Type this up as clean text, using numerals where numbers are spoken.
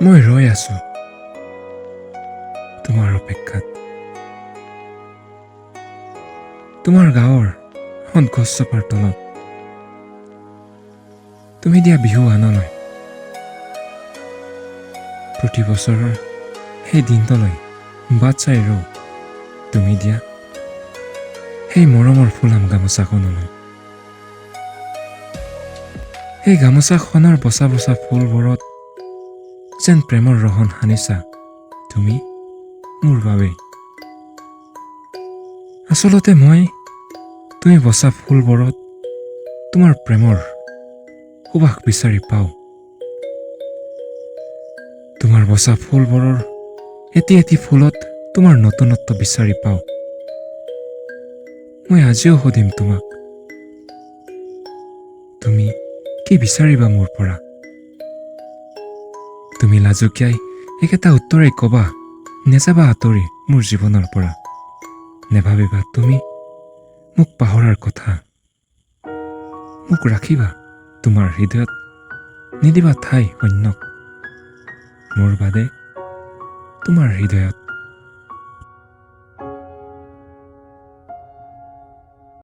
মই ৰৈ আছো তোমাৰ অপেক্ষাত, তোমাৰ গাঁৱৰ সন গছজোপাৰ তলত তুমি দিয়া বিহুৱানলৈ। প্ৰতি বছৰৰ সেই দিনটোলৈ বাট চাই ৰওঁ, তুমি দিয়া সেই মৰমৰ ফুলাম গামোচাখনলৈ। সেই গামোচাখনৰ বচা বচা ফুলবোৰত যেন প্ৰেমৰ ৰহণ সানিছা তুমি মোৰ বাবে। আচলতে মই তুমি বচা ফুলবোৰত তোমাৰ প্ৰেমৰ সুবাস বিচাৰি পাওঁ। তোমাৰ বচা ফুলবোৰৰ এটি এটি ফুলত তোমাৰ নতুনত্ব বিচাৰি পাওঁ। মই আজিও সুধিম তোমাক, তুমি কি বিচাৰিবা মোৰ পৰা? তুমি লাজুকীয়াই একেটা উত্তৰেই ক'বা, নেযাবা আঁতৰি মোৰ জীৱনৰ পৰা, নেভাবিবা তুমি মোক পাহৰাৰ কথা, মোক ৰাখিবা তোমাৰ হৃদয়ত, নিদিবা ঠাই অন্যক মোৰ বাদে তোমাৰ হৃদয়ত।